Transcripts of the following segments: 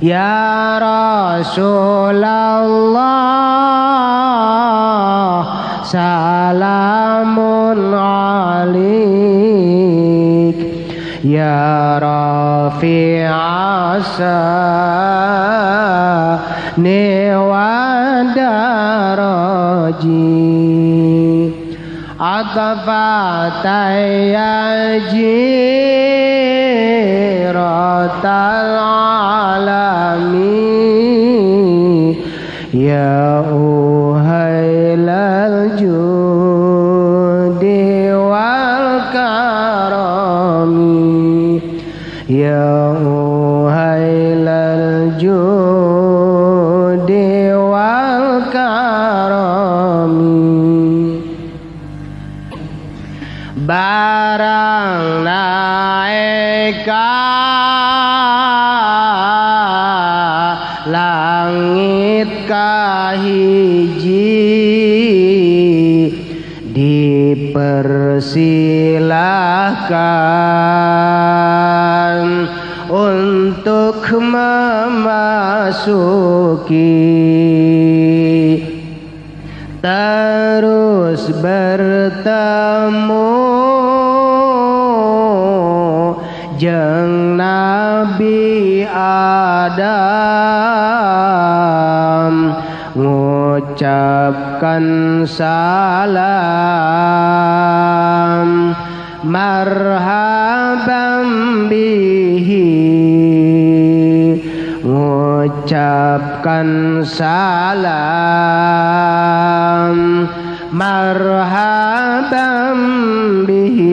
Ya Rasulullah salamun alaik. Ya rafi'as sani wa daraji. Atfata ya jiratal alami. Ya uhailal judi wal karami. Ya uhailal judi wal karami. Barang naik langit kahiji dipersilahkan untuk memasuki. Terus bertemu jeung Nabi Adam, ngucapkan salam marhaban bihi. Ngucapkan salam marhaban bihi.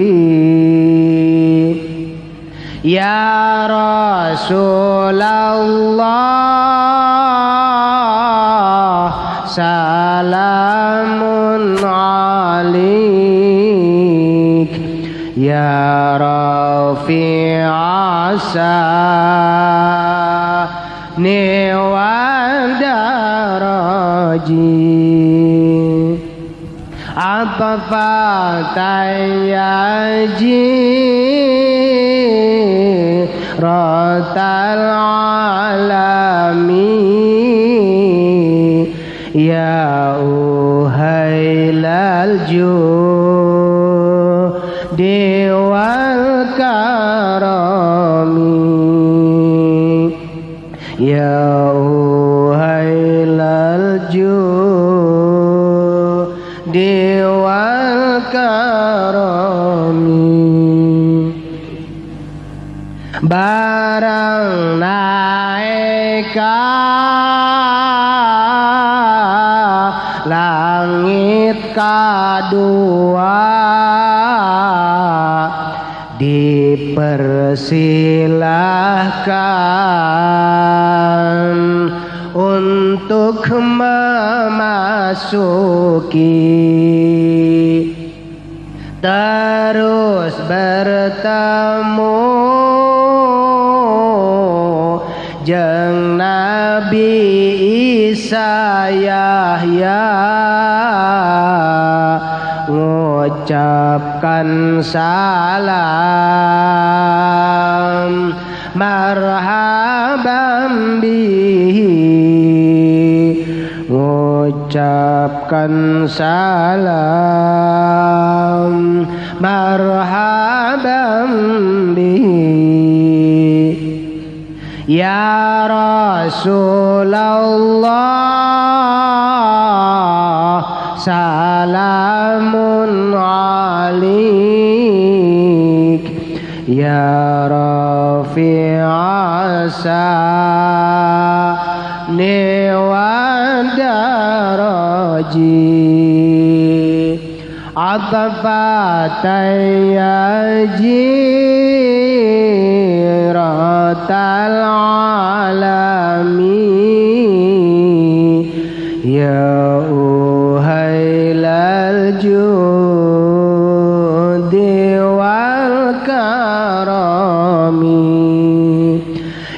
Ya Rasulullah salamun alaik. Ya rafi'as sani wa daraji. Atfata ya jiratal alami. Ya uhailal judi wal karami. Ya uhailal judi wal karami. Barang naik langit kadua dipersilahkan untuk memasuki. Terus bertemu jeung Nabi Isa Yahya, ngucapkan salam marhaban bihi. Ngucapkan salam marhaban bihi. Ya Rasulullah salamun alaik. Ya rafi'as sani wa daraji. Atfata ya jiratal alami. Ya uhailal judi wal karami.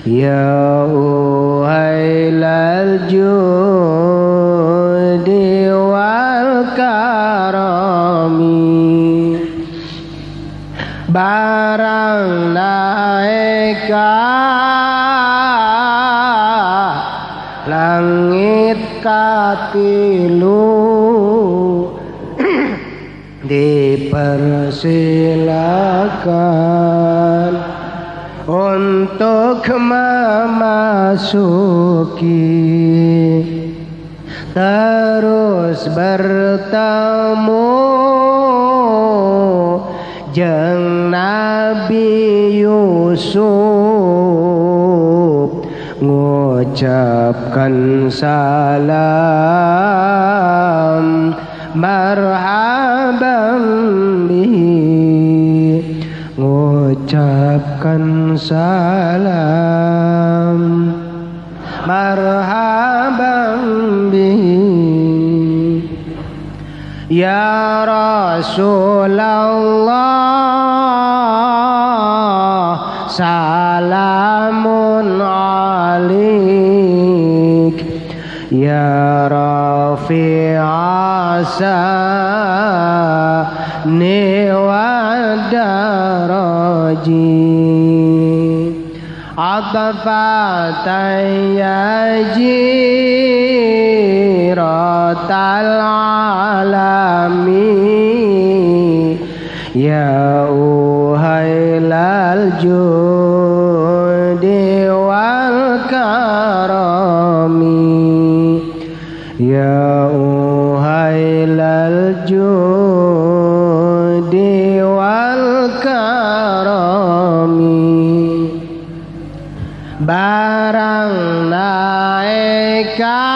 Ya uhailal judi wal karami. Barang naik katilu dipersilakan untuk memasuki, terus bertemu jeung Nabi Yusuf, ngucapkan salam marhaban bihi, ngucapkan salam marhaban bihi. Ya Rasulullah salamun alaik, ya rafi'a sani wa daraji, atfatan ya jiratal alami, ya uhailal judi wal karami, ya uhailal judi wal karami. Barang naik ka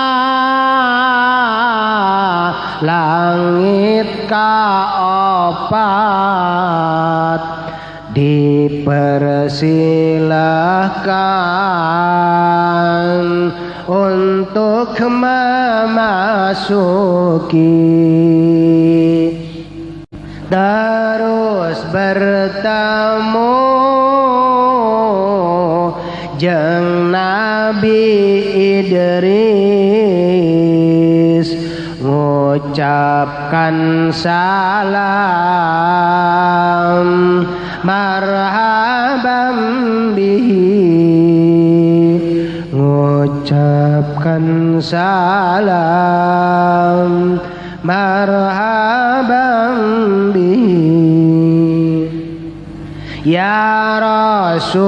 langit kaopat dipersilahkan untuk memasuki, terus bertemu jeung Nabi Idris, ngucapkan salam marhaban bihi, ngucapkan salam marhaban bihi. Ya Rasulullah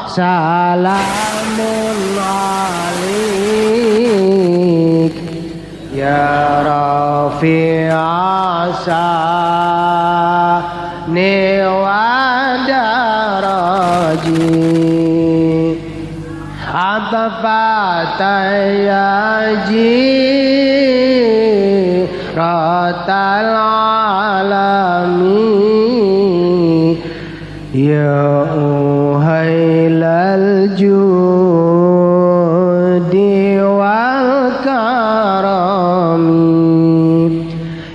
salamun alaik, ya rafi'a sani wa daraji, atfatan ya jiratal alami, ya uhailal judi wal karami,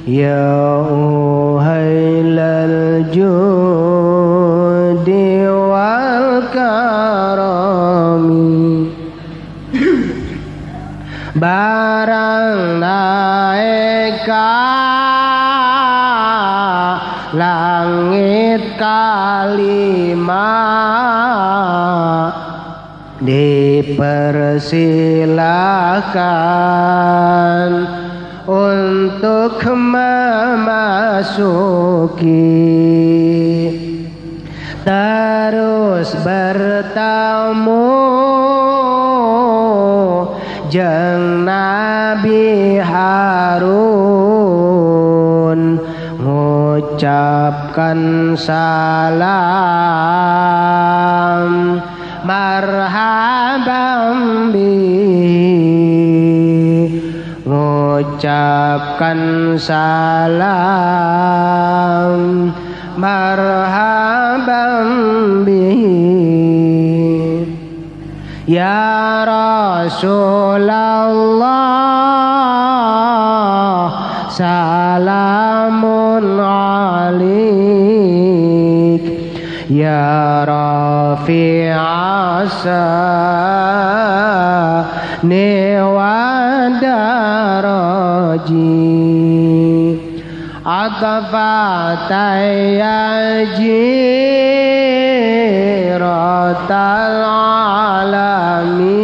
ya uhailal judi wal karami. Barang naik ka langit kalima dipersilahkan untuk memasuki, terus bertemu jeung Nabi Harun, ngucapkan salam marhaban bihi, ngucapkan salam marhaban bihi. Ya Rasulullah salamun alaik, ya rafi'a sani wa daraji, atfatan ya jiratal alami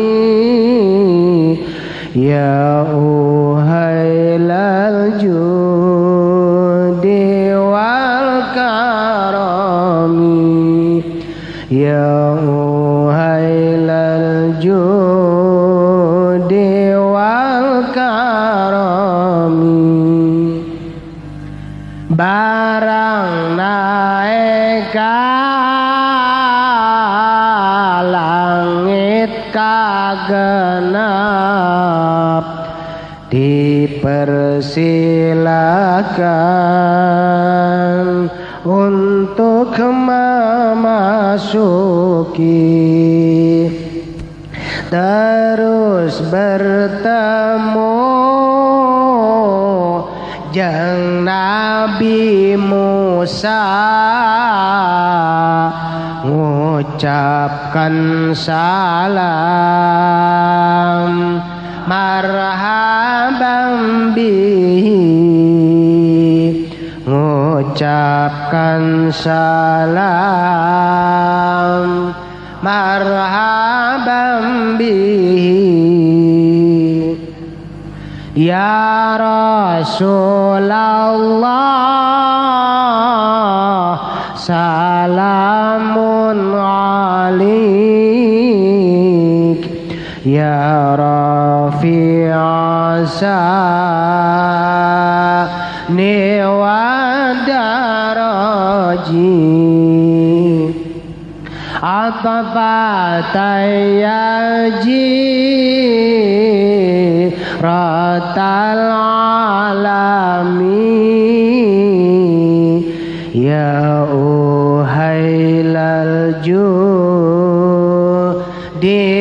ya uhailal judi wal karami ya uhailal judi wal karami. Barang naik langit kagenep dipersilakan untuk memasuki terus bertemu jeng Nabi Musa ngucapkan salam marhaban bihi ngucapkan salam marhaban bihi. Ya Rasulullah salamun alaik ya rafi'a sani wa daraji atafatayaji ratal alami ya uhailal judi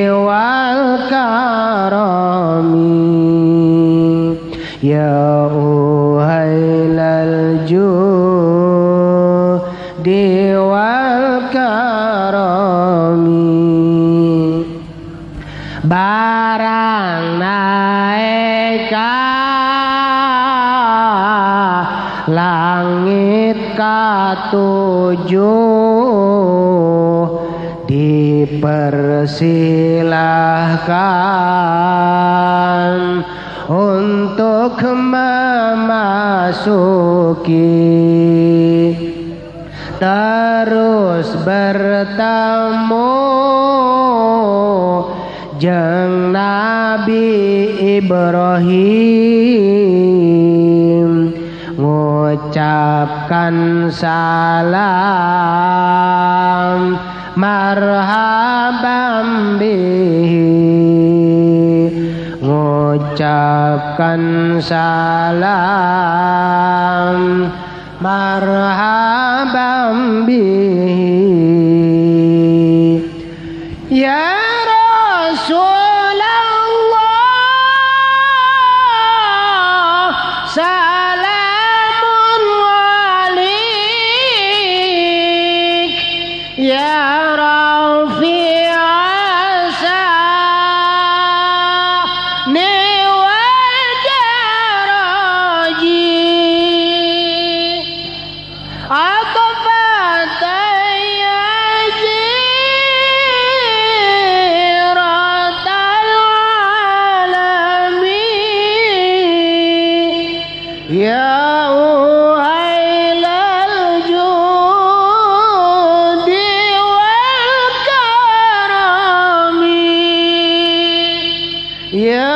wal karami ya uhailal judi wal karami. Barang naik langit katujuh dipersilahkan untuk memasuki terus bertemu jeng Nabi Ibrahim ngucapkan salam marhaban bihi ngucapkan salam marhaban bihi. Ya Rasulullah salamun alaik ya rafi'a sani wa daraji atafatayaji ya uhailal judi wal karami ya.